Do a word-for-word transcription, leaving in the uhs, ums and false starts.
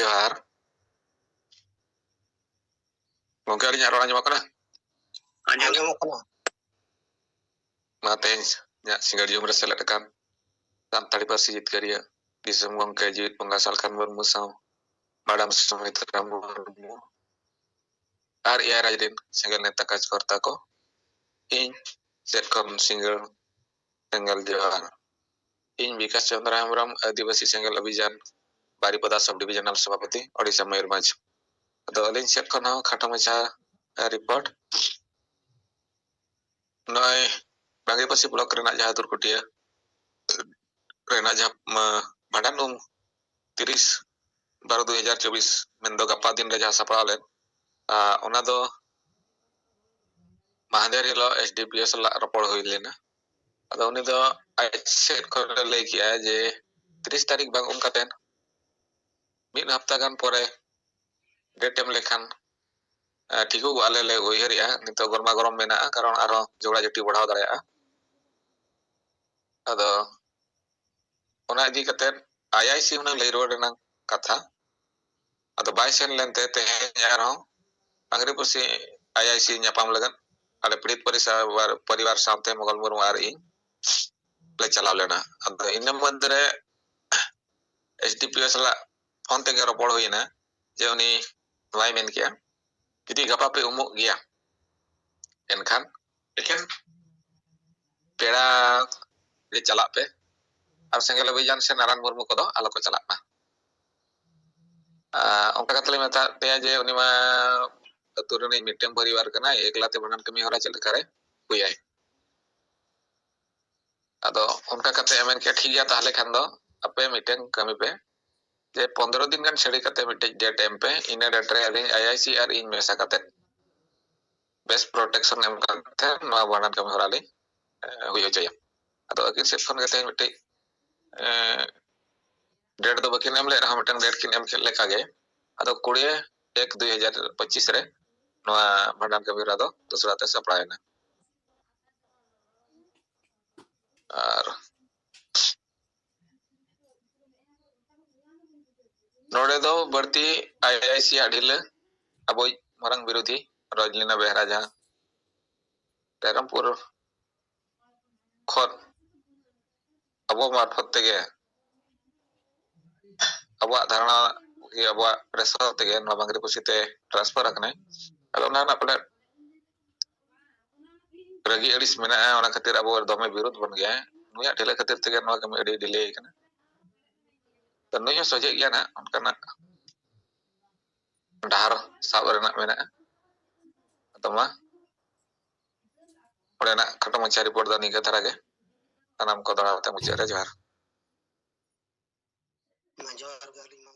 ᱡᱚᱦᱟᱨ᱾ ᱜᱚᱝᱠᱮ, ᱟᱹᱞᱤᱧᱟᱜ ᱨᱚᱲ ᱟᱸᱡᱚᱢᱚᱜ ᱠᱟᱱᱟ? ᱟᱸᱡᱚᱢᱚᱜ ᱠᱟᱱᱟ᱾ ᱢᱟ, ᱛᱮᱦᱮᱧ ᱤᱧᱟᱹᱜ ᱥᱤᱸᱜᱟᱹᱲ ᱡᱚᱢ ᱨᱮ ᱥᱮᱞᱮᱫ ᱟᱠᱟᱱ ᱥᱟᱱᱛᱟᱲᱤ ᱯᱟᱹᱨᱥᱤ ᱡᱤᱛᱠᱟᱹᱨᱤᱭᱟᱹ ᱫᱤᱥᱚᱢ ᱜᱚᱢᱠᱮ ᱡᱤᱣᱤᱫ ᱵᱚᱸᱜᱟ ᱥᱟᱞᱠᱷᱟᱱ ᱢᱩᱨᱢᱩ ᱥᱟᱶ ᱢᱟᱰᱟᱢ ᱥᱩᱢᱤᱛᱨᱟ ᱢᱩᱨᱢᱩ ᱟᱨ ᱮᱭᱟᱭ ᱨᱟᱡᱽ ᱨᱮᱱ ᱥᱮᱸᱜᱮᱞ ᱱᱮᱛᱟ ᱠᱟᱡᱽᱠᱚᱨᱛᱟ ᱠᱚ, ᱤᱧ ᱥᱮᱫ ᱠᱷᱚᱱ ᱥᱤᱸᱜᱟᱹᱲ ᱥᱮᱸᱜᱮᱞ ᱡᱚᱦᱟᱨ᱾ ᱤᱧ ᱵᱤᱠᱟᱥ ᱪᱚᱸᱫᱽᱨᱟ ᱦᱮᱢᱵᱨᱚᱢ, ᱟᱹᱫᱤᱵᱟᱹᱥᱤ ᱥᱮᱸᱜᱮᱞ ᱚᱵᱷᱤᱡᱟᱱ ᱵᱟᱨᱤᱯᱚᱫᱟ ᱥᱟᱵ ᱰᱤᱵᱤᱡᱚᱱᱟᱞ ᱥᱚᱵᱷᱟᱯᱚᱛᱤ, ᱳᱰᱤᱥᱟ ᱢᱚᱭᱩᱨᱵᱷᱚᱸᱡᱽ᱾ ᱟᱫᱚ ᱟᱹᱞᱤᱧ ᱥᱮᱫ ᱠᱷᱚᱱ ᱦᱚᱸ ᱠᱷᱟᱴᱚ ᱢᱟᱪᱷᱟ ᱨᱤᱯᱳᱨᱴ᱾ ᱱᱚᱜᱼᱚᱭ ᱰᱟᱝᱜᱤᱯᱟᱹᱥᱤ ᱵᱞᱚᱠ ᱨᱮᱱᱟᱜ ᱡᱟᱦᱟᱸ ᱫᱩᱨᱠᱩᱴᱤᱭᱟᱹ ᱨᱮᱱᱟᱜ ᱡᱟᱦᱟᱸ, ᱢᱟ, ᱵᱷᱟᱸᱰᱟᱱ ᱩᱢ ᱛᱤᱨᱤᱥ ᱵᱟᱨᱚ ᱫᱩ ᱦᱟᱡᱟᱨ ᱪᱚᱵᱵᱤᱥ, ᱢᱮᱱᱫᱚ ᱜᱟᱯᱟ ᱫᱤᱱ ᱨᱮ ᱡᱟᱦᱟᱸ ᱥᱟᱯᱲᱟᱣ ᱞᱮᱱ, ᱟ, ᱚᱱᱟ ᱫᱚ ᱢᱟᱦᱫᱮᱨ ᱦᱤᱞᱳᱜ ᱮᱥ ᱰᱤ ᱯᱤ ᱳ ᱥᱟᱞᱟᱜ ᱨᱚᱯᱚᱲ ᱦᱩᱭ ᱞᱮᱱᱟ᱾ ᱟᱫᱚ ᱩᱱᱤ ᱫᱚ ᱟᱡ ᱥᱮᱫ ᱠᱷᱚᱱ ᱮ ᱞᱟᱹᱭ ᱠᱮᱜᱼᱟ ᱡᱮ ᱛᱤᱨᱤᱥ ᱛᱟᱹᱨᱤᱠᱷ ᱵᱟᱝ ᱩᱢ ᱠᱟᱛᱮᱫ ᱢᱤᱫ ᱦᱟᱯᱛᱟ ᱜᱟᱱ ᱯᱚᱨᱮ ᱰᱮᱴ ᱮᱢ ᱞᱮᱠᱷᱟᱱ, ᱟ, ᱴᱷᱤᱠᱚᱜᱚᱜᱼᱟ, ᱟᱞᱮ ᱞᱮ ᱩᱭᱦᱟᱹᱨᱮᱜᱼᱟ᱾ ᱱᱤᱛᱚᱜ ᱜᱚᱨᱢᱟ ᱜᱚᱨᱚᱢ ᱢᱮᱱᱟᱜᱼᱟ, ᱠᱟᱨᱚᱱ ᱟᱨᱦᱚᱸ ᱡᱷᱚᱜᱽᱲᱟ ᱡᱷᱟᱹᱴᱤ ᱵᱟᱲᱦᱟᱣ ᱫᱟᱲᱮᱭᱟᱜᱼᱟ᱾ ᱟᱫᱚ ᱚᱱᱟ ᱤᱫᱤ ᱠᱟᱛᱮᱫ ᱟᱭ ᱟᱭ ᱥᱤ ᱦᱩᱱᱟᱹᱝ ᱞᱟᱹᱭ ᱨᱩᱣᱟᱹᱲ ᱨᱮᱱᱟᱜ ᱠᱟᱛᱷᱟ᱾ ᱟᱫᱚ ᱵᱟᱭ ᱥᱮᱱ ᱞᱮᱱᱛᱮ ᱛᱮᱦᱮᱧ ᱟᱨᱦᱚᱸ ᱰᱟᱝᱜᱽᱨᱤᱯᱟᱹᱥᱤ ᱟᱭ ᱟᱭ ᱥᱤ ᱧᱟᱯᱟᱢ ᱞᱟᱹᱜᱤᱫ ᱟᱞᱮ ᱯᱤᱲᱤᱛ ᱯᱚᱨᱤᱥᱟ-, ᱯᱚᱨᱤᱵᱟᱨ ᱥᱟᱶᱛᱮ ᱢᱚᱜᱚᱞ ᱢᱩᱨᱢᱩ ᱟᱨ ᱤᱧ ᱞᱮ ᱪᱟᱞᱟᱣ ᱞᱮᱱᱟ᱾ ᱟᱫᱚ ᱤᱱᱟᱹ ᱢᱚᱫᱽᱫᱷᱮ ᱨᱮ ᱮᱥ ᱰᱤ ᱯᱤ ᱳ ᱥᱟᱞᱟᱜ ᱯᱷᱳᱱ ᱛᱮᱜᱮ ᱨᱚᱯᱚᱲ ᱦᱩᱭᱮᱱᱟ ᱡᱮ ᱩᱱᱤ ᱱᱚᱣᱟᱭ ᱢᱮᱱ ᱠᱮᱜᱼᱟ, ᱡᱩᱫᱤ ᱜᱟᱯᱟ ᱯᱮ ᱩᱢᱩᱜ ᱜᱮᱭᱟ, ᱮᱱᱠᱷᱟᱱ ᱮᱠᱷᱮᱱ ᱯᱮᱲᱟ ᱜᱮ ᱪᱟᱞᱟᱜ ᱯᱮ, ᱟᱨ ᱥᱮᱸᱜᱮᱞ ᱚᱵᱷᱤᱡᱟᱱ ᱥᱮ ᱱᱟᱨᱟᱱ ᱢᱩᱨᱢᱩ ᱠᱚᱫᱚ ᱟᱞᱚ ᱠᱚ ᱪᱟᱞᱟᱜ ᱢᱟ᱾ ᱟᱨ ᱚᱱᱠᱟ ᱠᱟᱛᱮ ᱞᱮ ᱢᱮᱛᱟᱫ ᱯᱮᱭᱟ ᱡᱮ ᱩᱱᱤ ᱢᱟ ᱟᱹᱛᱩ ᱨᱤᱱᱤᱡ ᱢᱤᱫᱴᱮᱱ ᱯᱚᱨᱤᱵᱟᱨ ᱠᱟᱱᱟᱭ, ᱮᱠᱞᱟ ᱛᱮ ᱵᱷᱟᱸᱰᱟᱱ ᱠᱟᱹᱢᱤ ᱦᱚᱨᱟ ᱪᱮᱫ ᱞᱮᱠᱟᱨᱮ ᱦᱩᱭᱟᱭ? ᱟᱫᱚ ᱚᱱᱠᱟ ᱠᱟᱛᱮ ᱮ ᱢᱮᱱ ᱠᱮᱫᱟ, "ᱴᱷᱤᱠ ᱜᱮᱭᱟ, ᱛᱟᱦᱚᱞᱮ ᱠᱷᱟᱱ ᱫᱚ ᱟᱯᱮ ᱢᱤᱫᱴᱮᱱ ᱠᱟᱹᱢᱤ ᱯᱮ, ᱡᱮ ᱯᱚᱱᱫᱽᱨᱚ ᱫᱤᱱ ᱜᱟᱱ ᱪᱷᱟᱹᱲᱤ ᱠᱟᱛᱮ ᱢᱤᱫᱴᱮᱡ ᱰᱮᱴ ᱮᱢ ᱯᱮ, ᱤᱱᱟᱹ ᱰᱮᱴ ᱨᱮ ᱟᱹᱞᱤᱧ ᱟᱭ ᱟᱭ ᱥᱤ ᱟᱨ ᱤᱧ ᱢᱮᱥᱟ ᱠᱟᱛᱮ ᱵᱮᱥ ᱯᱨᱚᱴᱮᱠᱥᱚᱱ ᱮᱢ ᱠᱟᱛᱮ ᱱᱚᱣᱟ ᱵᱷᱟᱸᱰᱟᱱ ᱠᱟᱹᱢᱤ ᱦᱚᱨᱟ ᱞᱤᱧ, ᱮ, ᱦᱩᱭ ᱦᱚᱪᱚᱭᱟ᱾" ᱟᱫᱚ ᱟᱹᱠᱤᱱ ᱥᱮᱫ ᱠᱷᱚᱱ ᱜᱮ ᱛᱮᱦᱮᱧ ᱢᱤᱫᱴᱮᱡ, ᱮ, ᱰᱮᱴ ᱫᱚ ᱵᱟᱹᱠᱤᱱ ᱮᱢ ᱞᱮᱫ ᱨᱮᱦᱚᱸ ᱢᱤᱫᱴᱟᱝ ᱰᱮᱴ ᱠᱤᱱ ᱮᱢ ᱠᱮᱫ ᱞᱮᱠᱟᱜᱮ, ᱟᱫᱚ ᱠᱩᱲᱤ ᱮᱠ ᱫᱩᱭ ᱦᱟᱡᱟᱨ ᱯᱚᱸᱪᱤᱥ ᱨᱮ ᱱᱚᱣᱟ ᱵᱷᱟᱸᱰᱟᱱ ᱠᱟᱹᱢᱤ ᱦᱚᱨᱟ ᱫᱚ ᱫᱚᱥᱨᱟ ᱛᱮ ᱥᱟᱯᱲᱟᱣ ᱮᱱᱟ᱾ ᱟᱨ ᱱᱚᱰᱮ ᱫᱚ ᱵᱟᱹᱲᱛᱤ ᱟᱭ ᱟᱭ ᱥᱤ ᱟᱜ ᱰᱷᱤᱞᱟᱹ, ᱟᱵᱚᱭᱤᱡ ᱢᱟᱨᱟᱝ ᱵᱤᱨᱳᱫᱷᱤ ᱨᱚᱡᱽᱞᱤᱱᱟ ᱵᱮᱦᱨᱟ ᱡᱟᱦᱟᱸ ᱨᱟᱭᱨᱚᱝᱯᱩᱨ ᱠᱷᱚᱱ ᱟᱵᱚ ᱢᱟᱨᱯᱷᱚᱛ ᱛᱮᱜᱮ ᱟᱵᱚᱣᱟᱜ ᱫᱷᱟᱨᱚᱱᱟ ᱜᱮ ᱟᱵᱚᱣᱟᱜ ᱯᱨᱮᱥᱟᱨ ᱛᱮᱜᱮ ᱱᱚᱣᱟ ᱵᱟᱝᱨᱤᱯᱚᱥᱤ ᱛᱮ ᱴᱨᱟᱱᱥᱯᱷᱟᱨ ᱟᱠᱟᱱᱟᱭ᱾ ᱟᱫᱚ ᱚᱱᱟ ᱨᱮᱱᱟᱜ ᱯᱟᱞᱮ ᱨᱟᱹᱜᱤ ᱟᱹᱲᱤᱥ ᱢᱮᱱᱟᱜᱼᱟ, ᱚᱱᱟ ᱠᱷᱟᱹᱛᱤᱨ ᱟᱵᱚ ᱫᱚᱢᱮ ᱵᱤᱨᱳᱫ ᱵᱚᱱ ᱜᱮᱭᱟ᱾ ᱱᱩᱭᱟᱜ ᱰᱷᱤᱞᱟᱹ ᱠᱷᱟᱹᱛᱤᱨ ᱛᱮᱜᱮ ᱱᱚᱣᱟ ᱠᱟᱹᱢᱤ ᱟᱹᱰᱤ ᱰᱤᱞᱮ ᱟᱠᱟᱱᱟ᱾ ᱛᱚ ᱱᱩᱭ ᱦᱚᱸ ᱥᱚᱡᱷᱮ ᱜᱮᱭᱟ ᱱᱟᱜ, ᱚᱱᱠᱟᱱᱟᱜ ᱰᱟᱦᱟᱨ ᱥᱟᱵ ᱨᱮᱱᱟᱜ ᱢᱮᱱᱟᱜᱼᱟ᱾ ᱟᱫᱚ ᱢᱟ ᱚᱸᱰᱮᱱᱟᱜ ᱠᱷᱟᱴᱚ ᱢᱟᱪᱷᱟ ᱨᱤᱯᱳᱨᱴ ᱫᱚ ᱱᱤᱝᱠᱟᱹ ᱫᱷᱟᱨᱟ ᱜᱮ᱾ ᱥᱟᱱᱟᱢ ᱠᱚ ᱫᱟᱬᱟ ᱠᱟᱛᱮ ᱢᱩᱪᱟᱹᱫ ᱨᱮ ᱡᱚᱦᱟᱨ᱾ ᱢᱟ ᱡᱚᱦᱟᱨ ᱜᱮ ᱟᱹᱞᱤᱧ ᱢᱟ᱾